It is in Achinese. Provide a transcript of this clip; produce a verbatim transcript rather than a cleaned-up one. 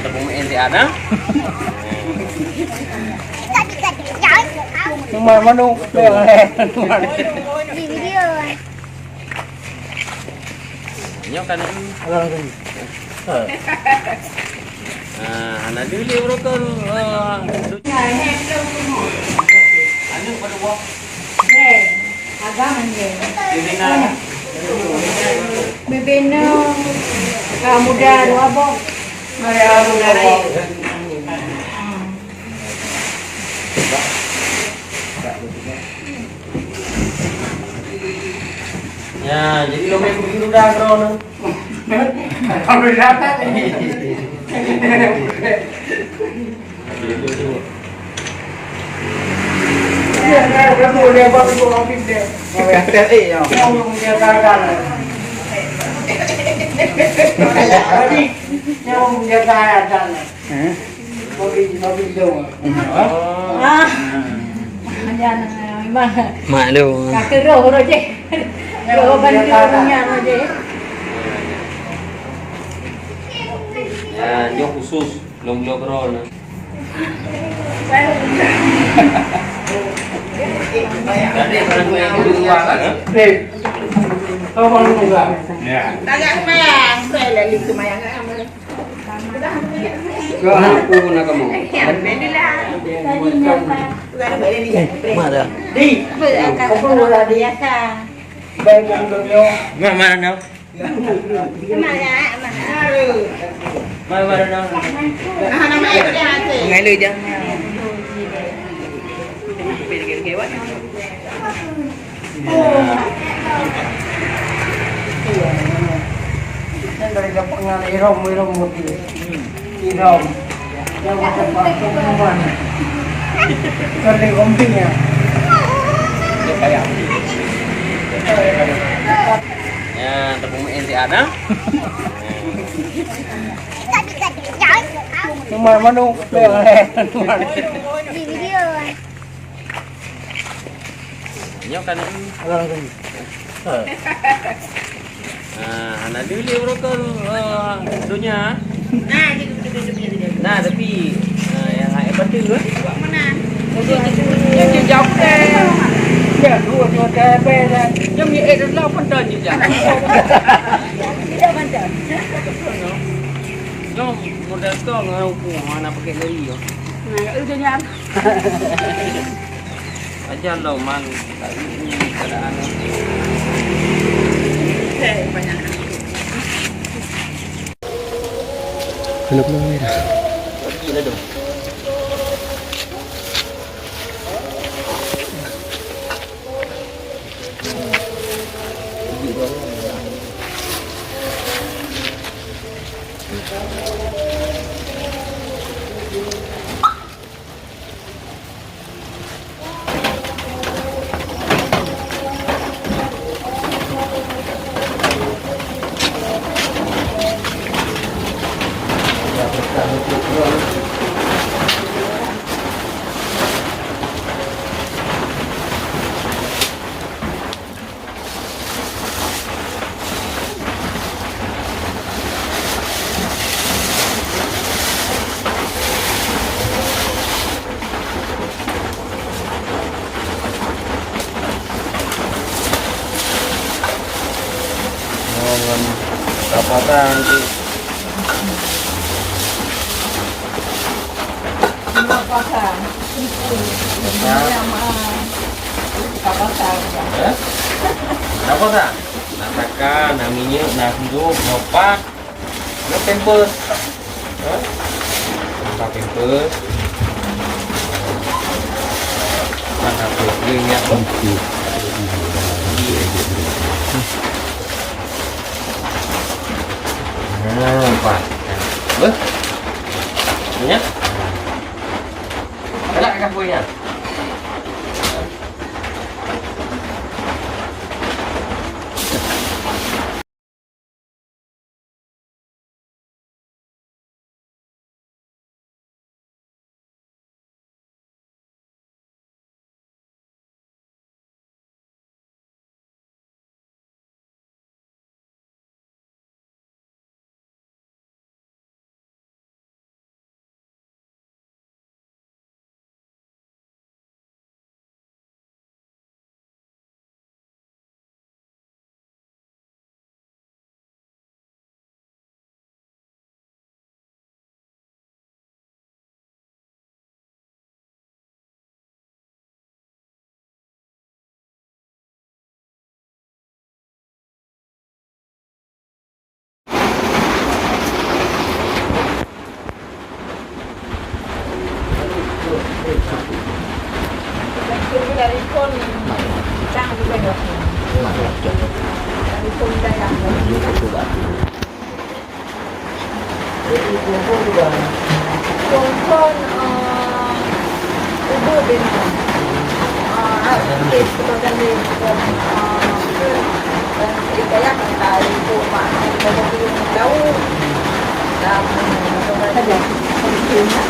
Tepung mie siat, ha? Cuma manok. Di video. Nyoe kan. Alah, alah. Ah, hana deuh lé uroe kon, ah, aneuk pada buah. Agam je. Bibina. Bibina. Ka muda dua boh. Muda dua boh. Ya, jadi lo main begitu dah, bro. Alhamdulillah. Hah? Ah. Mak lu. Ka keureuh roh jih. Roh bantu nyan roh jih. Ya, nyoe khusus. Lôn bloe keudroe na. Tagak seumayang, saya lagi seumayang. Kau nak pun nak kamu. Alhamdulillah. Mana? Di. Apa orang di? Biasa. Baik, Mak, mana? Mana, mana? Mana, mana? Nah, nama itu dia hati. Ngai lu jang. Yang dari Jepang ada irom, irom mobil. Idong. Yang macam batu kuman. Kerja kombing ya. Ya, tepung mie siat, ha? Cuma manok. Di video. Nyoe kan. Alah, alah. Ha. Ah, hana deuh lé uroe kon, ah, donya. Nah, tapi, ah, yang hai batul tu. Buat mana? Dia jauh deh. Ya, dua, dua, tiga, tiga, tiga. Dia punya eh, dah lapan tahun je dah. Tidak macam. Jom, modal kau dengan aku, mana pakai lari kau. Nah, itu dia. Aja lo man, tak ini keadaan. Kena pulang ni dah. Pergi dah tu. Oh, ngon kapasa nanti. Kapasa. Kapasa. Eh? Kapasa. Nak takar, nak minyeuk, nak sirup, nak pat. Nak pampers. Hah? Nak pampers. Mana pampers ni, ya? Nah, pat. Apa? Banyak? Galak kah kuenya? Konfront, eh, ubé bintang. Eh, aktif sebagai, eh, eh, saya kata itu mak saya laut. Dan, eh, lihat,